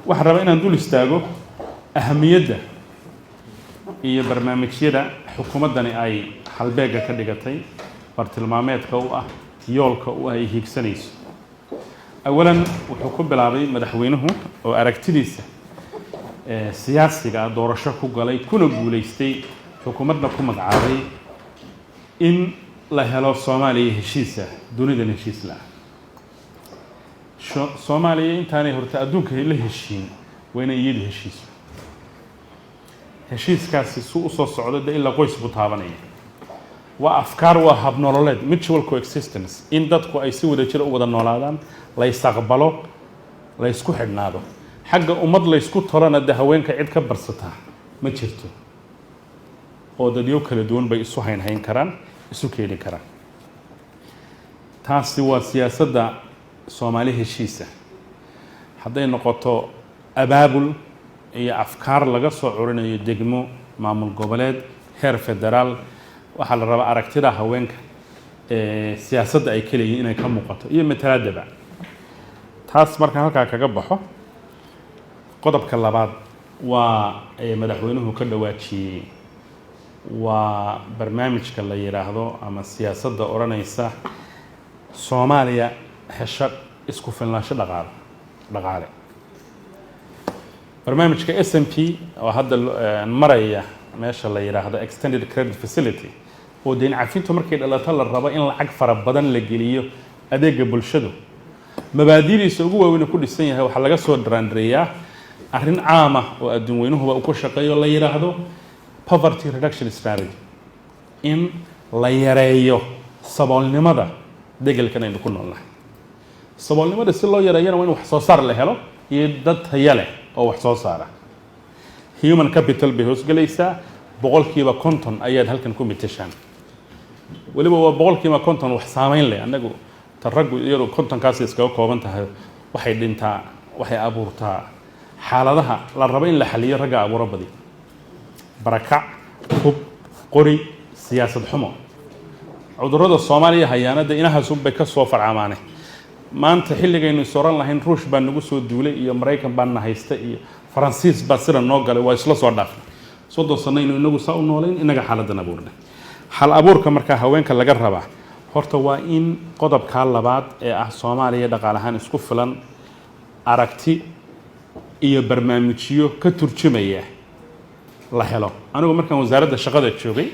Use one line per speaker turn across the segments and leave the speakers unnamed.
Waxaan rabaa inaan dul istaago ahamiyadda iyo barnaamijyada xukuumaddani ay halbeegga ka dhigatay, bartilmaameedka u ah, yoolka u ah, ay hiigsanayso. Awalan, wuxuu ku bilaabay madaxweynuhu oo aragtidiisa siyaasiga ah doorasho ku galay kuna guulaystay, xukuumadna ku magacaabay, in la helo Soomaaliya heshiisa, dunidan heshiis la ah. Soomaaliya intaanay horta adduunka la heshiin, waa inay iyadu heshiiso. Heshiiskaasi su usoo socdo de ilaa qoys buu taabanaya. Waa afkaar, waa habnololeed, mutual coexistence, in dadku ay si wada jira u wada noolaadaan, la ysaqbalo, la ysku xidhnaado. Xagga ummad laysku tolana de haweenka cid ka barsataa ma jirto, oo dadyo kala duwan bay isu haynhayn karaan, isu keeni karaan. Taasi waa siyaasadda Soomaali heshiisa. Hadday noqoto abaabul iyo afkaar laga soo curinayo degmo, maamul goboleed, heer federaal, waxaa la rabaa aragtida haweenka ee siyaasadda ay ka leeyihin inay ka muuqato iyo matalaadaba. Taas markaan halkaa kaga baxo, qodobka labaad waa ee madaxweynuhu ka dhawaajiyey waa barnaamijka la yidhaahdo ama siyaasadda odhanaysa Soomaaliya hesho isku filnaansho dhaqaale. Barnaamijka SMP oo hadda maraya meesha la yidhaahdo Extended Credit Facility, oo deyn cafintu markay dhalato la rabo in lacag fara badan la geliyo adeega bulshadu, mabaadidiisa ugu waaweyn ku dhisan yahay waxaa laga soo dhiraandhireeyaa arrin caama oo adduun weynuhuba uu ku shaqeeyo, la yidhaahdo poverty reduction strategy, in la yareeyo saboolnimada degelkan aynu ku noolnahay. Saboolnimada si loo yareeyana waa in wax soo saar la helo iyo dad taya leh oo wax soo saara. Human capital bay hoosgelaysaa. 50% ayaad halkan ku mitashaan, weliba waa 50% wax saameyn leh. Annagu ta raggu iyadu 50-kaasi iskaga kooban tahay. Waxay dhintaa, waxay abuurtaa xaaladaha la rabo in la xaliyo. Ragga abuuro badi barakac, hub, qori, siyaasad xumo, cudurrada Soomaaliya hayaanada inahaasunbay ka soo farcamaane. Maanta xilligaynu is oran lahayn Ruush baa nagu soo duulay iyo Maraykan baa na haysta iyo Faransiis baa sida noo galay, waa isla soo dhaafnay. 30 sanaynu inagu saa u noolayn, inaga xaaladan abuurnay. Hal abuurka markaa haweenka laga rabaa horta waa in qodobkaa labaad ee ah Soomaaliya dhaqaalahaan isku filan aragti iyo barnaamijyo ka turjumaya la helo. Anigu markaan wasaaradda shaqada joogay,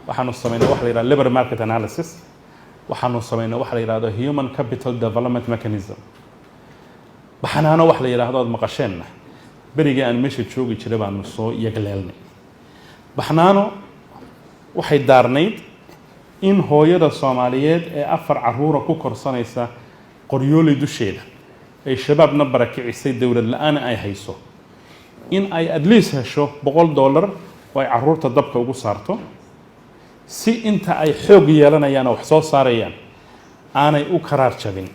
waxaanu samaynay waxa la yidhahdo labor market analysis, waxaanu samaynay waxa la yidhahdo human capital development mechanism. Baxnaano wax la yidhahdo aad maqasheenna berigii aan meesha joogi jiray baanu soo yagleelnay. Baxnaano waxay daarnayd in hooyada Soomaaliyeed ee afar caruura ku korsanaysa Qoryooley dusheeda, ay Shabaabna barakicisay, dowlad la-aan ay hayso, in ay at least hesho $100 oo ay caruurta dabka ugu saarto, si inta ay xoog yeelanayaan oo wax soo saarayaan aanay u karaar jabin,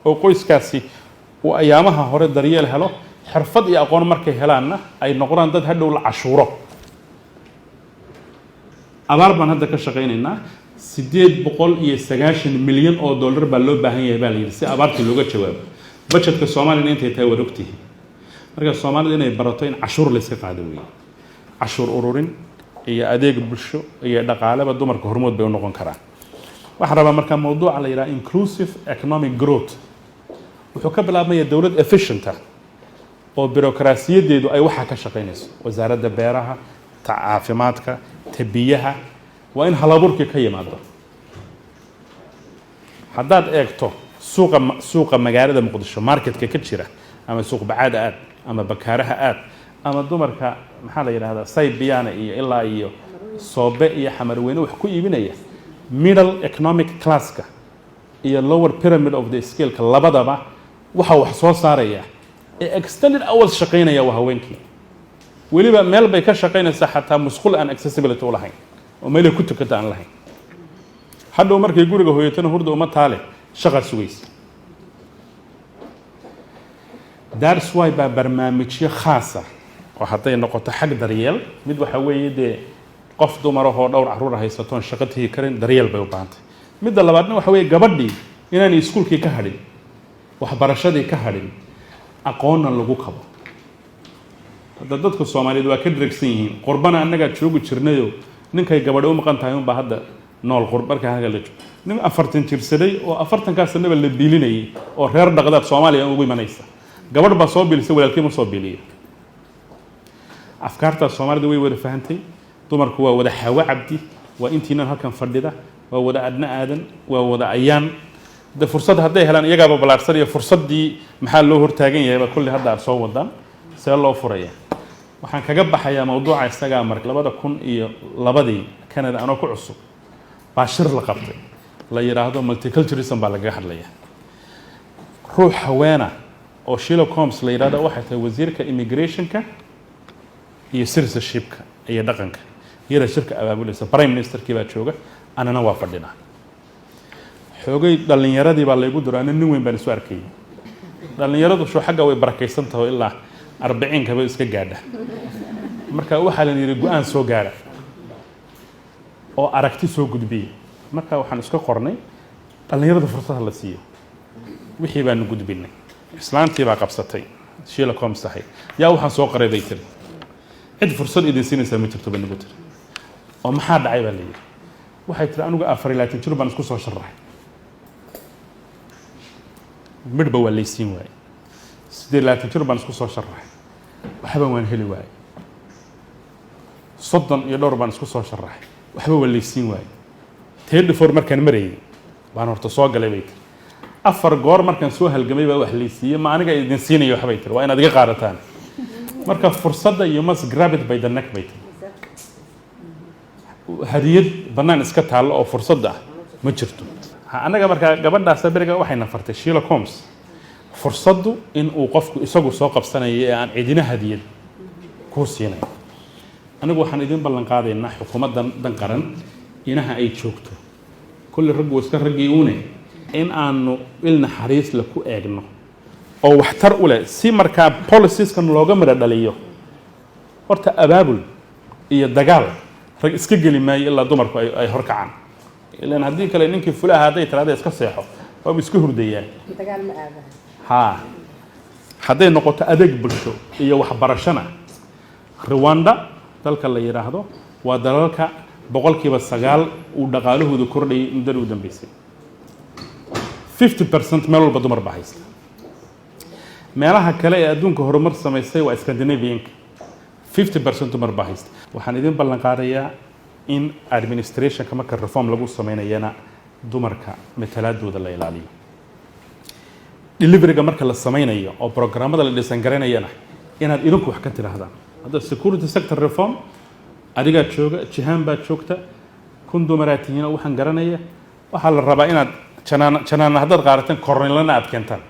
oo qoyskaasi uu ayaamaha hore daryeel helo, xirfad iyo aqoon markay helaanna ay noqdaan dad hadhow la cashuuro. Abaar baan hadda ka shaqaynaynaa. $890 milyan baa loo baahan yahay baa la yidhi si abaartii looga jawaabo. Budgetka Soomaaliyana intay tahay waad ogtihi. Marka Soomaalida inay barato in cashuur layska qaado weeye. Cashuur ururin iyo adeeg bulsho iyo dhaqaaleba dumarka hormood bay u noqon karaan. Waxaan rabaa markaa mawduuca la yidhaha inclusive economic growth wuxuu ka bilaabmaya dowlad efficient ah oo bureaucracy-yadeedu ay waxaa ka shaqaynayso, wasaaradda beeraha, ta caafimaadka, ta biyaha. Waa in halabuurkii ka yimaado. Haddaad eegto suuqa magaalada Muqdisho, marketka ka jira, ama suuq Bacaada aad, ama Bakaaraha aad, ama dumarka maxaa la yidhahdaa Saybiyaana iyo ilaa iyo Soobe iyo Xamarweyne wax ku iibinaya, middle economic classka iyo lower pyramid of the scaleka labadaba waxa wax soo saaraya ee extended hours shaqaynaya waa haweenkii. Weliba meel bay ka shaqaynaysaa xataa musqul aan accessibility u lahayn oo meelay ku tukata aan lahayn. Hadhow markay guriga hooyatana hurda uma taale, shaqaa sugaysa. That's why baa barnaamijyo khaasa oo hadday noqoto xag daryeel, mid waxa weeye dee qof dumarahoo dhowr carruur haysatoon shaqo tegi karin, daryeel bay u baahantay. Midda labaadna waxa weeye gabadhii inaanay iskuulkii ka hadhin, waxbarashadii ka hadhin, aqoonna lagu kabo. Hadda dadka Soomaaliyeed waa ka dregsan yihiin. Qurbana annagaa joogi jirnayo, ninkay gabadho u maqan tahay unbaa hadda nool. Qurb marka halka la joogo, nin 40 jirsaday oo 40-kaa sanaba la biilinayay oo reer dhaqdaad Soomaaliya ugu imanaysa, gabadh baa soo biilisay, walaalkii ma soo biiliyo. Afkaartaas Soomaalida way wada fahantay. Dumarku waa wada Xawe Cabdi, waa intiinan halkan fadhida, waa wada Adna Aadan, waa wada Ayaan. De fursad hadday helaan iyagaaba ballaarsanaya. Fursaddii maxaa loo hortaagan yahayba? Kulli hadda aad soo wadaan, see loo furaya? Waxaan kaga baxayaa mawduuca isagaa. Mar 2002-dii Canada anoo ku cusub baa shir la qabtay la yidhaahdo multiculturalism baa lagaga hadlaya. Ruux haweena oo Sheila Combs la yidhahdo, waxay tahay wasiirka immigrationka iyo citizenshipka iyo dhaqanka, iyada shirka abaabulaysa. Prime ministerkii baa jooga, anana waa fadhinaa. Xoogay dhallinyaradii baa laygu diro, ana nin weyn baan isu arkayay. Dhallinyaradu shu xagga way barakaysan taho, ilaa 40-kaba iska gaadha. Marka waxaa la yidhi, go-aan soo gaara oo aragti soo gudbiya. Marka waxaan iska qornay dhallinyarada fursada la siiyo. Wixii baanu gudbinay, islaantii baa qabsatay, Sheila Combs ahayd. Yaa waxaan soo qoray, bay tiri. Cid fursad idin siinaysaa ma jirto, bay nagu tiri. Oo maxaa dhacay, baa la yidhi. Waxay tiri, anigu 24 jir baan isku soo sharaxay, midhba waa laysiin waayey. 28 jir baan isku soo sharaxay, waxba waan heli waayey. 30 iyo dhowr baan isku soo sharaxay, waxba waa laysiin waayey. 34 markaan marayay baan horta soo galay, bay tiri. Afar goor markaan soo halgamay baa wax laysiiyey. Ma aniga idin siinaya waxbay tiri, waa inaad iga qaadataan. Marka fursadda you must grab it by the neck, bay tiri. Hadiyad bannaan iska taallo oo fursadda ah ma jirto. Annaga markaa gabadhaas beriga waxayna fartay, Sheila Combs, fursaddu in uu qofku isagu soo qabsanayo ee aan cidina hadiyad kuu siinayo. Anigu waxaan idin ballan qaadaynaa, xukuumaddan dan qaran inaha ay joogto, kulli raggu iska raggii uune, in aanu il naxariis la ku eegno oo waxtar u leh, si markaa policieskan looga midho dhaliyo. Horta abaabul iyo dagaal rag iska geli maayo ilaa dumarku ay horkacaan. Ilan haddii kale ninkii fulaha hadday tiraada iska seexo, waaba iska hurdayaa.
Dagaal ma aadaha.
Haa, hadday noqoto adeeg bulsho iyo waxbarashona, Rwanda dalka la yidhaahdo waa dalalka 9% uu dhaqaalahoodu kordhayay muddada u dambeysay. 50% meel walba dumar baa haysta. Meelaha kale ee adduunka horumar samaysay waa Scandinavianka, 50% dumar baa haysta. Waxaan idin ballan qaadayaa in administrationka marka reform lagu sameynayana dumarka matalaadooda la ilaaliyo, deliveryga marka la sameynayo oo programmada la dhisan garanayana inaad idinku wax ka tidhaahdaan. Hadda security sector reform adigaa jooga, Jihaan baa joogta, 1000 dumaraa tihiin oo waxaan garanaya. Waxaa la rabaa inaad janaan janaana haddaad qaadateen, korneylana aad keentaan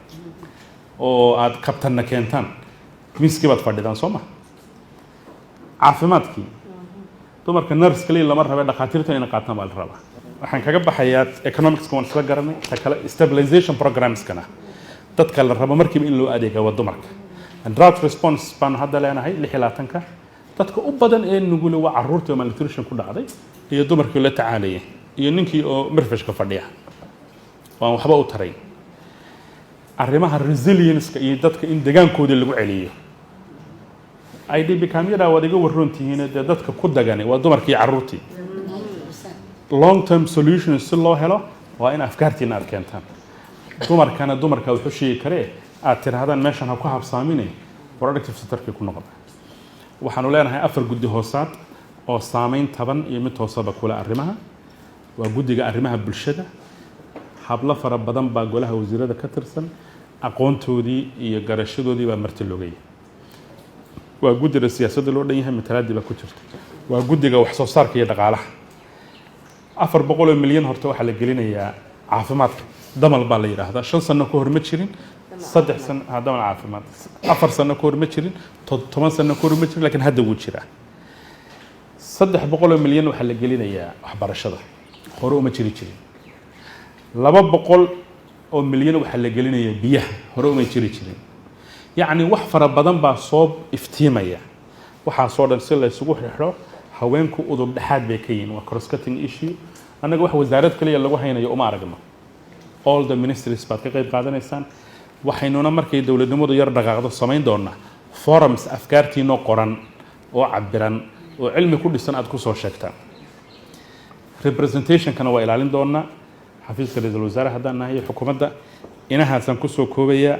oo aad kabtanna keentaan, miiskii baad fadhidaan, soo ma? Caafimaadkii dumarka nurse kaliya lama rabe, dhakhaatiirta inay qaataan baa la rabaa. Waxaan kaga baxayaa, economicska waan isla garanay. Ta kale, stabilization programskana dadka la rabo markiiba in loo adeega waa dumarka. Drought response baanu hadda leenahay 26-ka. Dadka u badan ee nugule waa caruurtii oo malnutrition ku dhacday iyo dumarkii la tacaalayay iyo ninkii oo marfashka fadhiya waan waxba u taray. Arrimaha resilience-ka iyo dadka in degaankoodii lagu celiyo, IDP campyada waad iga waroontihiin. Dee dadka ku dagani waa dumarkii, carruurtii. Long term solutions si loo helo waa in afkaartiina aad keentaan. Dumarkana dumarka wuxuu sheegi karee aad tidhaahdaan meeshan ha ku habsaamine, productive sectorkii ku noqda. Waxaanu leenahay afar guddi hoosaad oo saameyn taban iyo mid hoosaba kule arrimaha. Waa guddiga arrimaha bulshada. Hablo fara badan baa golaha wasiirada ka tirsan, aqoontoodii iyo garashadoodii baa marti loogaya. Waa guddiga siyaasadda loo dhan yahay, matalaadii baa ku jirta. Waa guddiga wax soo saarka iyo dhaqaalaha. 400 milyan horta waxaa la gelinayaa caafimaadka. Damal baa la yidhaahdaa. 5 sano ka hor ma jirin, 3 sano ha, damal caafimaad 4 sano ka hor ma jirin, 10 sano ka hor ma jirin, lakiin hadda wuu jiraa. 300 milyan waxaa la gelinayaa waxbarashada, hore uma jiri jirin. 200 milyan waxaa la gelinayaa biyaha, hore uma jiri jirin. Yacni wax fara badan baa soo iftiimaya. Waxaasoo dhan si la isugu xidho, haweenku udub dhexaad bay ka yihiin. Waa cross cutting issue. Annaga wax wasaarad kaliya lagu haynayo uma aragno. All the ministries baad ka qayb qaadanaysaan. Waxaynuna markay dowladnimadu yar dhaqaaqdo samayn doonaa Forums afkaartiinoo qoran oo cabiran oo cilmi ku dhisan aad kusoo sheegtaan. Representationkana waa ilaalin doonaa. Xafiiska ra-iisul wasaare haddaan nahay iyo xukuumadda, inahaasaan kusoo koobaya.